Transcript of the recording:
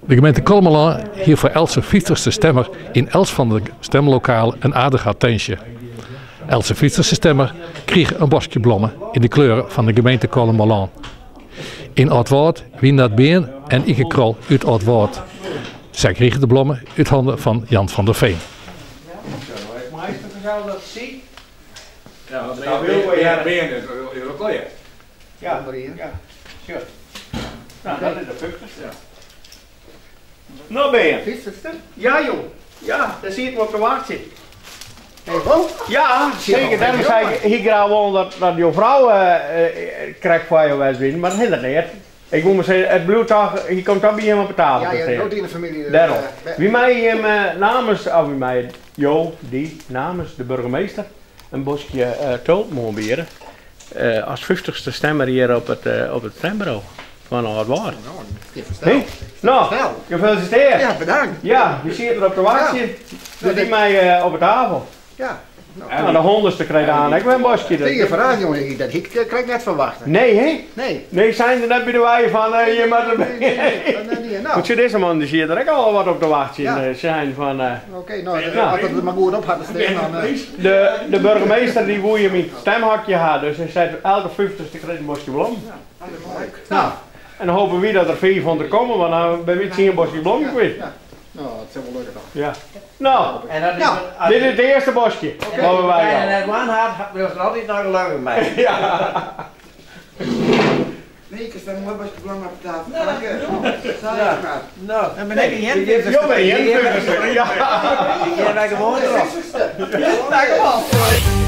De gemeente Kollumerlân hie foar eltse fyftichste stemmer yn elts fan de stemlokalen in aardige attinsje. Eltse fyftichste stemmer krige in boskje blommen yn de kleuren fan de gemeente Kollumerlân. Yn Aldwâld wiene dat Bearn en Ike Krol út Aldwâld. Sy krigen de blommen út hannen fan Jan van der Veen. Ja, ja. Sjoch. Nou, dat is de 50ste. No ben je. 50ste? Ja joh. Ja, dêr sieten we op te wachtsjen. Hey, wol? Ja, seker. Dêrom sei ik, hie graach wollen dat, dat jo frou krekt foar jo west wie, mar dat hinderet neat. Ik woe mar sizze, it bliuwt toch, hy komt toch by jim op de tafel Ja, te ja, stean. bliuwt yn de famylje. Dêrom. Wy meie jim namens, of wy meie jo, dy, namens de burgemeester in boskje tulpen oanbiede. As fyftichste stemmer hjir op it op it stemburo fan Aldwâld. No, No, gefeliciteerd. Ja, bedankt. Ja, wy sieten der op te wachtsjen. Dus dy mei op de tafel. Ja. No, de hûndertste krijt aan ek wer in boskje. Tige ferrast, jonge. Dat hie ik krekt net ferwachte. Nee, hè? Nee. Nee, seinen se net by de wei fan je moatte Nee, nee, nee, nee, no. Want sjoch, dizze man dy siet der ek al wat op te wachtsjen. Ja. Seinen fan. Oké, no, as it der mar goed op hat te stean, dan. De burgemeester dy woe jim yn it stemhokje ha, dus hy sei elke fyftichste krijt in boskje blommen. Ja, dat is leuk. No, en dan hopen wy dat der 500 komme, want dan binne wy tsien boskjes blommen kwyt. Ja, no, dat sil wol lukke dan. Ja. No, En dat is, no, dit is it earste boskje. En as je net wûn hat, bliuwst der altyd noch gelokkich mei. Ja. Nee, ik sta moai boskje blommen op tafel. Ja. No, Dan bin ik in Jo binne 51ste. Ja. Gean wy gewoan troch. Tankewol.